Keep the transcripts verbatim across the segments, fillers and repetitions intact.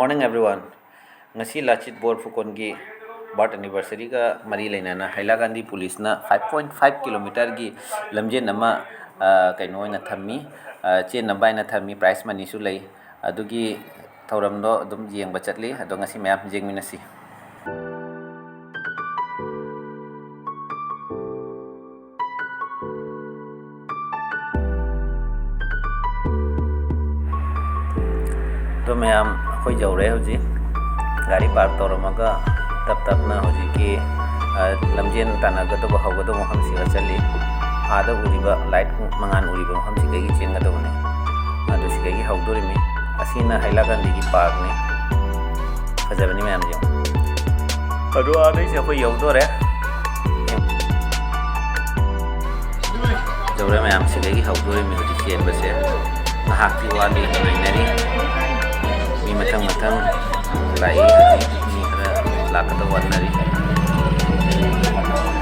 Morning everyone. ꯉꯁꯤ ꯂꯥꯆꯤꯠ ꯕꯣꯔ ꯐꯨꯀꯣꯟꯒꯤ birth anniversary-ꯒ ꯃꯔꯤ ꯂꯩꯅꯅ ꯍꯩꯂꯥꯀꯥꯟꯗꯤ ꯄꯨꯂꯤꯁꯅ five point five kilometer-ꯒꯤ ꯂꯝꯖꯦꯟ ꯑꯃ, ꯑ, ꯀꯩꯅꯣ ꯑꯣꯏꯅ ꯊꯝꯃꯤ, ꯑ, ꯆꯦꯟꯅꯕ ꯍꯥꯏꯅ ꯊꯝꯃꯤ, prize money-ꯁꯨ ꯂꯩ꯫ ꯑꯗꯨꯒꯤ ꯊꯧꯔꯝꯗꯣ ꯑꯗꯨꯝ ꯌꯦꯡꯕ ꯆꯠꯂꯤ꯫ ꯑꯗꯣ ꯉꯁꯤ ꯃꯌꯥꯝ ꯌꯦꯡꯃꯤꯟꯅꯁꯤ꯫ ꯑꯗꯣ ꯃꯌꯥꯝ, ꯑꯩꯈꯣꯏ ꯌꯧꯔꯦ ꯍꯧꯖꯤꯛ꯫ ꯒꯥꯔꯤ park ꯇꯧꯔꯝꯃꯒ ꯇꯞ ꯇꯞꯅ ꯍꯧꯖꯤꯛꯀꯤ, ꯑ, ꯂꯝꯖꯦꯟ ꯇꯥꯟꯅꯒꯗꯕ, ꯍꯧꯒꯗꯕ ꯃꯐꯝꯁꯤꯗ ꯆꯠꯂꯤ꯫ ꯑꯥꯗ ꯎꯔꯤꯕ light ꯃꯉꯥꯜ ꯎꯔꯤꯕ ꯃꯐꯝꯁꯤꯗꯒꯤ ꯆꯦꯟꯒꯗꯕꯅꯤ꯫ ꯑꯗꯨ ꯁꯤꯗꯒꯤ ꯍꯧꯗꯣꯔꯤꯃꯤ꯫ ꯑꯁꯤꯅ ꯍꯩꯂꯥꯀꯥꯟꯗꯤꯒꯤ park-ꯅꯤ꯫ ꯐꯖꯕꯅꯤ ꯃꯌꯥꯝꯁꯦ꯫ ꯑꯗꯣ ꯑꯥꯗꯩꯁꯦ ꯑꯩꯈꯣꯏ ꯌꯧꯗꯣꯔꯦ꯫ ꯌꯧꯔꯦ ꯃꯌꯥꯝ, ꯁꯤꯗꯒꯤ ꯍꯧꯗꯣꯔꯤꯃꯤ ꯍꯧꯖꯤꯛ ꯆꯦꯟꯕꯁꯦ꯫ ꯉꯥꯏꯍꯥꯛꯇꯤ ꯋꯥꯠꯂꯤ, ꯉꯥꯏꯅꯔꯤ꯫ ꯃꯤ ꯃꯊꯪ ꯃꯊꯪ ꯂꯥꯛꯏ ꯍꯧꯖꯤꯛ꯫ ꯃꯤ ꯈꯔ ꯂꯥꯛꯀꯗꯕ ꯋꯥꯠꯅꯔꯤ꯫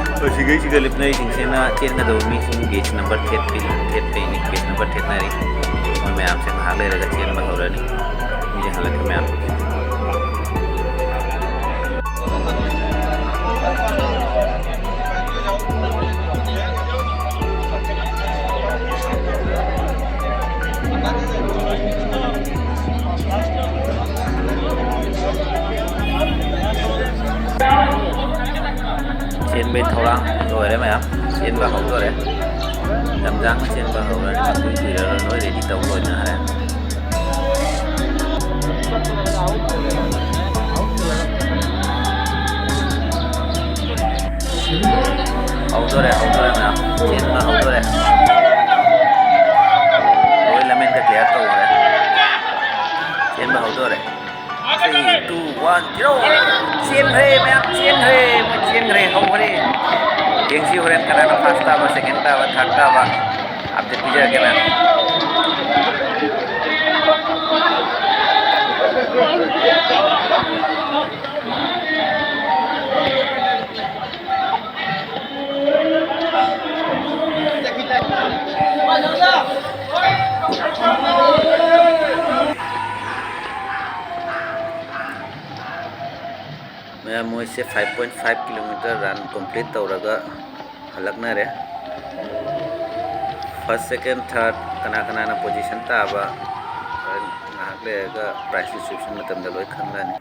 ꯑꯩꯈꯣꯏ ꯁꯤꯒꯩꯁꯤꯒ ꯂꯦꯞꯅꯔꯤꯁꯤꯡꯁꯤꯅ ꯆꯦꯟꯒꯗꯕ ꯃꯤꯁꯤꯡ, batch number third-ꯀꯤ, third-ꯀꯤꯅꯤ, batch number third-ꯅꯔꯤ꯫ ꯃꯣꯏ ꯃꯌꯥꯝꯁꯦ ꯉꯥꯏꯍꯥꯛ ꯂꯩꯔꯒ ꯆꯦꯟꯕ ꯍꯧꯔꯅꯤ꯫ ꯃꯤꯁꯦ ꯍꯜꯂꯛꯈ꯭ꯔꯦ ꯃꯌꯥꯝ꯫ ꯆꯦꯟꯕꯩ ꯊꯧꯔꯥꯡ ꯂꯣꯏꯔꯦ ꯃꯌꯥꯝ꯫ ꯆꯦꯟꯕ ꯍꯧꯗꯣꯔꯦ꯫ ꯂꯝꯖꯥꯡ ꯆꯦꯟꯕ ꯍꯧꯔꯅꯤ꯫ ꯀꯨꯏ ꯀꯨꯏꯔꯔꯣꯏ, ꯂꯣꯏ ready ꯇꯧ ꯂꯣꯏꯅꯈ꯭ꯔꯦ꯫ ꯍꯧꯗꯣꯔꯦ, ꯍꯧꯗꯣꯔꯦ ꯃꯌꯥꯝ꯫ ꯆꯦꯟꯕ ꯍꯧꯗꯣꯔꯦ꯫ ꯂꯣꯏ ꯂꯝꯖꯦꯟꯒ clear ꯇꯧꯈ꯭ꯔꯦ꯫ ꯆꯦꯟꯕ ꯍꯧꯗꯣꯔꯦ꯫ Three, two, one, zero꯫ ꯆꯦꯟꯈ꯭ꯔꯦ ꯃꯌꯥꯝ, ꯆꯦꯟꯈ꯭ꯔꯦ꯫ ꯃꯣꯏ ꯆꯦꯟꯈ꯭ꯔꯦ, ꯍꯧꯈ꯭ꯔꯦ꯫ ꯌꯦꯡꯁꯤ ꯍꯣꯔꯦꯟ ꯀꯅꯥꯅ first ꯇꯥꯕ, second ꯇꯥꯕ, third ꯇꯥꯕ꯫ Update ꯄꯤꯖꯔꯛꯀꯦ ꯃꯌꯥꯝ꯫ ꯃꯣꯏꯁꯦ five point five kilometer run complete ꯇꯧꯔꯒ ꯍꯜꯂꯛꯅꯔꯦ꯫ First, second, third ꯀꯅꯥ ꯀꯅꯥꯅ position ꯇꯥꯕ ꯍꯣꯔꯦꯟ ꯉꯥꯏꯍꯥꯛ ꯂꯩꯔꯒ prize distribution ꯃꯇꯝꯗ ꯂꯣꯏ ꯈꯪꯂꯅꯤ꯫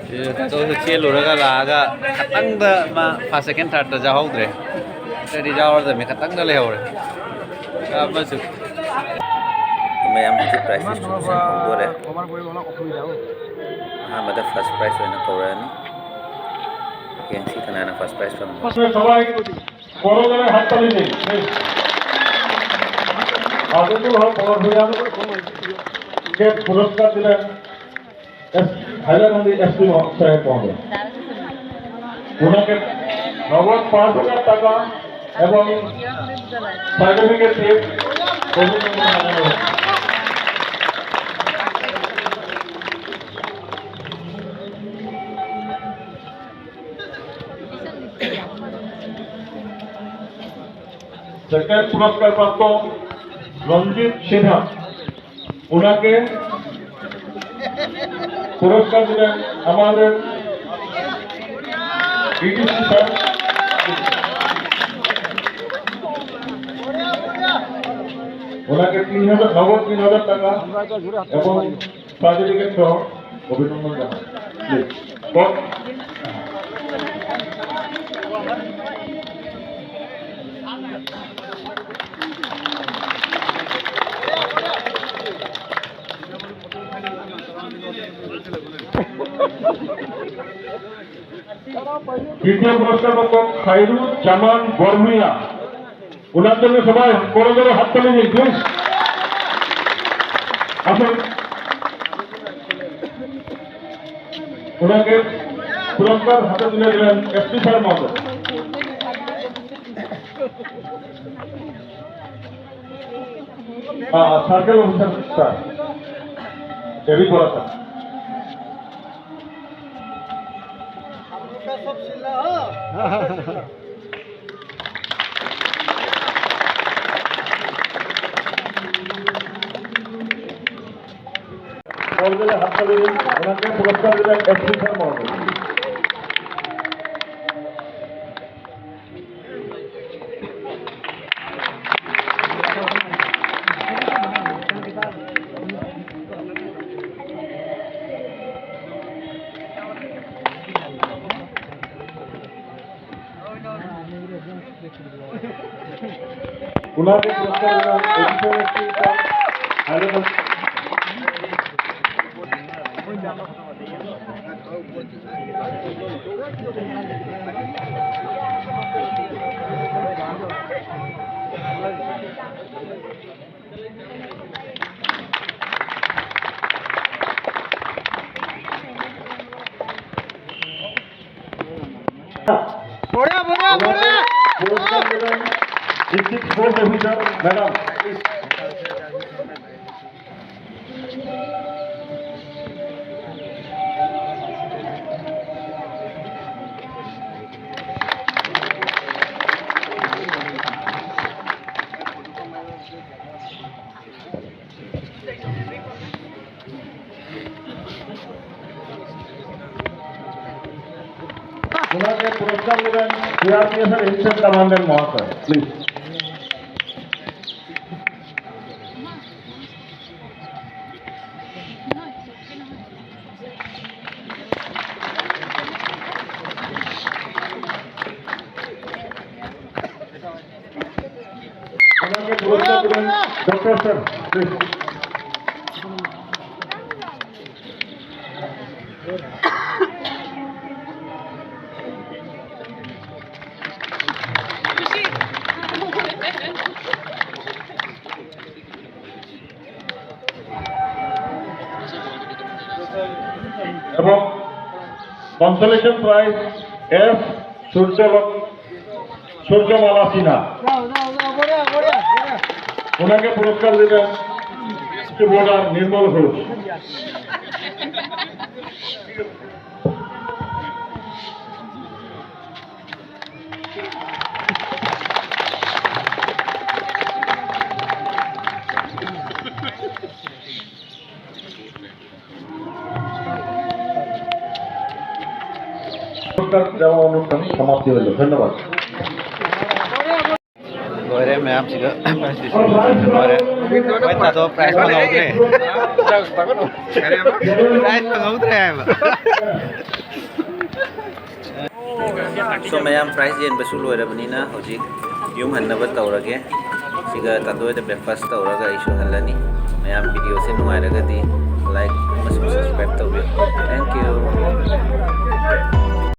ꯁꯤꯗ ꯆꯠꯂꯨ-, ꯆꯦꯜꯂꯨꯔꯒ ꯂꯥꯛꯑꯒ ꯈꯇꯪꯗ ꯃꯥ first, second, thirdꯇ ꯌꯥꯎꯍꯧꯗ꯭ꯔꯦ꯫ ꯅꯠꯇ꯭ꯔꯗꯤ ꯌꯥꯎꯔꯗꯕꯅꯤ, ꯈꯇꯪꯗ ꯂꯩꯍꯧꯔꯦ꯫ ꯑꯃꯁꯨ꯫ ꯃꯌꯥꯝ ꯍꯧꯖꯤꯛ prize distribution ꯍꯧꯗꯣꯔꯦ꯫ ꯑꯍꯥꯟꯕꯗ first prize ꯑꯣꯏꯅ ꯀꯧꯔꯛꯑꯅꯤ꯫ ꯌꯦꯡꯁꯤ ꯀꯅꯥꯅ first prize ꯐꯪꯕ꯫ সবাই বড় করে হাততালি দিন, please। আজিজুল হক বড় ভূঁইয়াকে পুরস্কার দিলেন এস-, হাইলাকান্দি এসপি সাহেব মহোদয়। ওনাকে নগদ পাঁচ হাজার টাকা এবং সার্টিফিকেট দিয়ে অভিনন্দন জানানো হচ্ছে। সেকেন্ড পুরস্কারপ্রাপ্ত রঞ্জিত সিনহা, ওনাকে পুরস্কার দিলেন আমাদের ডিটিসি স্যার। ওনাকে তিন হাজার, নগদ তিন হাজার টাকা এবং সার্টিফিকেট সহ অভিনন্দন জানাই। Please। বল। তৃতীয় পুরস্কার প্রাপক খাইরুজ্জামান বরমিয়া। ওনার জন্য সবাই বড় জোরে হাততালি দিন, প্লিজ। আসুন। ওনাকে পুরস্কার হাতে তুলে দিলেন এসপি স্যার মহোদয়। আহ, circle officer sir, A B Bora sir. মহোদয় হাততালি দিন, ওনাকে পুরস্কার দিলেন এসপি স্যার মহোদয়। ওনাকে পুরস্কার দেওয়া, এডিশনাল স্পিকার, হ্যালো। বড়া, বড়া, বড়া। পুরস্কার দেবেন ডিস্ট্রিক্ট স্পোর্টস অফিসার ম্যাডাম। ওনাকে পুরস্কার দেবেন সিআরপিএফ এর ইনচার্জ কমান্ডেন্ট মহাশয়, প্লিজ। ওনাকে পুরস্কার দেবেন ডক্টর স্যার, প্লিজ। এবং কনসোলেশন প্রাইজ এস সূর্যল-, সূর্যমালা সিনহা। ওনাকে পুরস্কার দেবেন স্কুল বোর্ডার নির্মল ঘোষ। পুরস্কার দেওয়া অনুষ্ঠান সমাপ্তি হলো। ধন্যবাদ। ꯂꯣꯏꯔꯦ ꯃꯌꯥꯝꯁꯤꯒ prize distribution ꯂꯣꯏꯔꯦ꯫ ꯍꯣꯏ, ꯇꯥꯗꯣ prize ꯐꯪꯍꯧꯗ꯭ꯔꯦ꯫ Prize ꯐꯪꯍꯧꯗ꯭ꯔꯦ ꯍꯥꯏꯕ꯫ So, ꯃꯌꯥꯝ prize ꯌꯦꯟꯕꯁꯨ ꯂꯣꯏꯔꯕꯅꯤꯅ ꯍꯧꯖꯤꯛ ꯌꯨꯝ ꯍꯟꯅꯕ ꯇꯧꯔꯒꯦ꯫ ꯁꯤꯒ ꯇꯥꯇꯣꯏꯗ breakfast ꯇꯧꯔꯒ ꯑꯩꯁꯨ ꯍꯜꯂꯅꯤ꯫ ꯃꯌꯥꯝ video ꯁꯦ ꯅꯨꯡꯉꯥꯏꯔꯒꯗꯤ